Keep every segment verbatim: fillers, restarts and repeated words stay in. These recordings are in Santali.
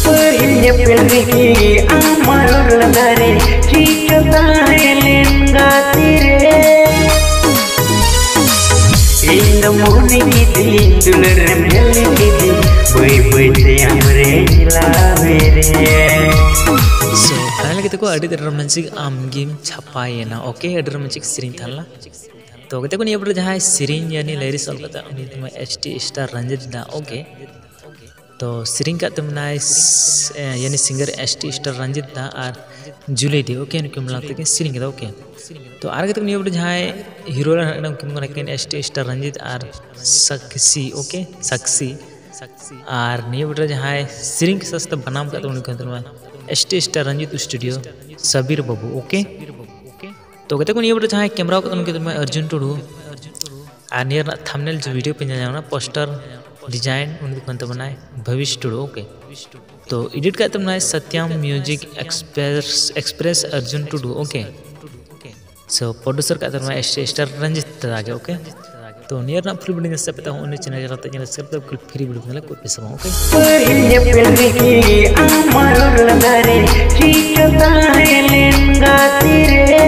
ᱯᱟᱹᱦᱤᱞ ᱧᱮᱯᱮᱞ ᱨᱮᱜᱮ ᱟᱢ ᱢᱟ ᱨᱚᱲ ᱞᱟᱸᱫᱟ ᱨᱮ ᱴᱷᱤᱠ ᱛᱟᱦᱮᱸ ᱞᱮᱱ ᱜᱟᱛᱮ ᱨᱮ᱾ ᱤᱧ ᱫᱚ ᱢᱚᱱᱮ ᱠᱤᱫᱤᱧ ᱫᱩᱞᱟᱹᱲ ᱨᱮᱢ ᱧᱮᱞ ᱠᱤᱫᱤᱧ, ᱵᱟᱹᱭ ᱵᱟᱹᱭ ᱛᱮ ᱟᱢ ᱨᱮ ᱞᱟᱣᱮ ᱨᱮ᱾ So finally ᱜᱟᱛᱮ ᱠᱚ, ᱟᱹᱰᱤ ᱨᱳᱢᱟᱱᱴᱤᱠ ᱟᱢ ᱜᱮᱢ ᱪᱷᱟᱯᱟᱭᱮᱱᱟ᱾ Okay, ᱟᱹᱰᱤ ᱨᱳᱢᱟᱱᱴᱤᱠ ᱥᱮᱨᱮᱧ ᱛᱟᱦᱮᱸ ᱞᱮᱱᱟ᱾ ᱛᱚ ᱜᱟᱛᱮ ᱠᱚ, ᱱᱤᱭᱟᱹ ᱯᱚᱨᱮ ᱡᱟᱦᱟᱸᱭ ᱥᱮᱨᱮᱧ ᱭᱟᱱᱤ ᱞᱟᱭᱨᱤᱥ ᱚᱞ ᱠᱟᱛᱮ, ᱩᱱᱤ ᱫᱚ ᱮᱥ ᱴᱤ ᱥᱴᱟᱨ ᱨᱚᱧᱡᱤᱛ ᱫᱟ᱾ Okay, ᱛᱚ ᱥᱮᱨᱮᱧ ᱠᱟᱜ ᱛᱟᱵᱚᱱᱟᱭ ᱥ-, ᱮ, ᱭᱟᱱᱤ ᱥᱤᱝᱜᱟᱨ ᱮᱥ ᱴᱤ ᱥᱴᱟᱨ ᱨᱚᱧᱡᱤᱛ ᱫᱟ ᱟᱨ ᱡᱩᱞᱤ ᱫᱮ᱾ Okay, ᱱᱩᱠᱤᱱ ᱢᱮᱞᱟ ᱛᱮᱠᱤᱱ ᱥᱮᱨᱮᱧ ᱠᱟᱫᱟ᱾ Okay, ᱛᱚ ᱟᱨ ᱜᱟᱛᱮ ᱠᱚ, ᱱᱤᱭᱟᱹ ᱯᱚᱨᱮ ᱡᱟᱦᱟᱸᱭ ᱦᱤᱨᱳ ᱨᱮᱱ ᱦᱮᱱᱟᱜ ᱠᱤᱱᱟ, ᱩᱱᱠᱤᱱ ᱠᱟᱱᱟ ᱠᱤᱱ ᱮᱥ ᱴᱤ ᱥᱴᱟᱨ ᱨᱚᱧᱡᱤᱛ ᱟᱨ ᱥᱟᱠᱥᱤ᱾ Okay, ᱥᱟᱠᱥᱤ᱾ ᱟᱨ ᱱᱤᱭᱟᱹ ᱯᱚᱨᱮ ᱡᱟᱦᱟᱸᱭ ᱥᱮᱨᱮᱧ ᱥᱟᱥᱛᱮ ᱵᱟᱱᱟᱢ ᱠᱟᱜ ᱛᱟᱵᱚᱱᱟ, ᱩᱱᱤ ᱠᱟᱱ ᱛᱟᱵᱚᱱᱟ S T star Ranjit studio, Sabir ᱵᱟᱹᱵᱩ᱾ Okay, ᱛᱚ ᱜᱟᱛᱮ ᱠᱚ, ᱱᱤᱭᱟᱹ ᱯᱚᱨᱮ ᱡᱟᱦᱟᱸᱭ ᱠᱮᱢᱮᱨᱟ ᱠᱟᱫᱟ, ᱩᱱᱤ ᱠᱟᱱ ᱛᱟᱵᱚᱱᱟ ᱚᱨᱡᱩᱱ ᱴᱩᱰᱩ᱾ ᱟᱨ ᱱᱤᱭᱟᱹ ᱨᱮᱱᱟᱜ ᱛᱷᱟᱢᱵᱽᱱᱮᱞ ᱡᱮ ᱵᱷᱤᱰᱤᱭᱳ ᱯᱮ ᱧᱮᱞ ᱧᱟᱢ ᱠᱟᱱᱟ, ᱯᱳᱥᱴᱟᱨ ᱰᱤᱡᱟᱭᱤᱱ, ᱩᱱᱤ ᱫᱚ ᱠᱟᱱ ᱛᱟᱵᱚᱱᱟᱭ ᱵᱷᱟᱵᱤᱥ ᱴᱩᱰᱩ᱾ Okay, ᱛᱚ ᱮᱰᱤᱴ ᱠᱟᱜ ᱛᱟᱵᱚᱱᱟᱭ ᱥᱟᱛᱭᱟᱢ ᱢᱤᱭᱩᱡᱤᱠ ᱮᱠᱥᱯᱨᱮᱥ, ᱮᱠᱥᱯᱨᱮᱥ ᱚᱨᱡᱩᱱ ᱴᱩᱰᱩ᱾ Okay, so ᱯᱨᱚᱰᱩᱥᱟᱨ ᱠᱟᱜ ᱛᱟᱵᱚᱱᱟᱭ ᱮᱥ ᱴᱤ ᱥᱴᱟᱨ ᱨᱚᱧᱡᱤᱛ ᱫᱟᱫᱟ ᱜᱮ᱾ Okay, ᱛᱚ ᱱᱤᱭᱟᱹ ᱨᱮᱱᱟᱜ ᱯᱷᱩᱞ ᱵᱷᱤᱰᱤᱭᱳ ᱧᱮᱞ ᱥᱟᱯᱮ ᱛᱟᱦᱚᱸ ᱩᱱᱤ ᱪᱮᱱᱮᱞ ᱨᱮ ᱛᱮ ᱧᱮᱞ ᱥᱟᱵ ᱫᱚ ᱯᱷᱨᱤ ᱵᱷᱤᱰᱤᱭᱳ ᱧᱮᱞ ᱠᱚ ᱯᱮ ᱥᱟᱵᱚᱱ᱾ Okay, ᱯᱟᱹᱦᱤᱞ ᱧᱮᱯᱮᱞ ᱨᱮᱜᱮ ᱟᱢ ᱢᱟ ᱨᱚᱲ ᱞᱟᱸᱫᱟ ᱨᱮ ᱴᱷᱤᱠ ᱛᱟᱦᱮᱸ ᱞᱮᱱ ᱜᱟᱛᱮ ᱨᱮ᱾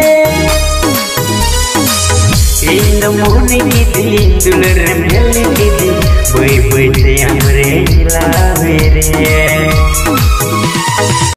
ᱤᱧ ᱫᱚ ᱢᱚᱱᱮ ᱠᱤᱫᱤᱧ ᱫᱩᱞᱟᱹᱲ ᱨᱮᱢ ᱧᱮᱞ ᱠᱤᱫᱤᱧ, ᱵᱟᱹᱭ ᱵᱟᱹᱭ ᱛᱮ ᱟᱢ ᱨᱮ ᱞᱟᱣᱮ ᱨᱮ᱾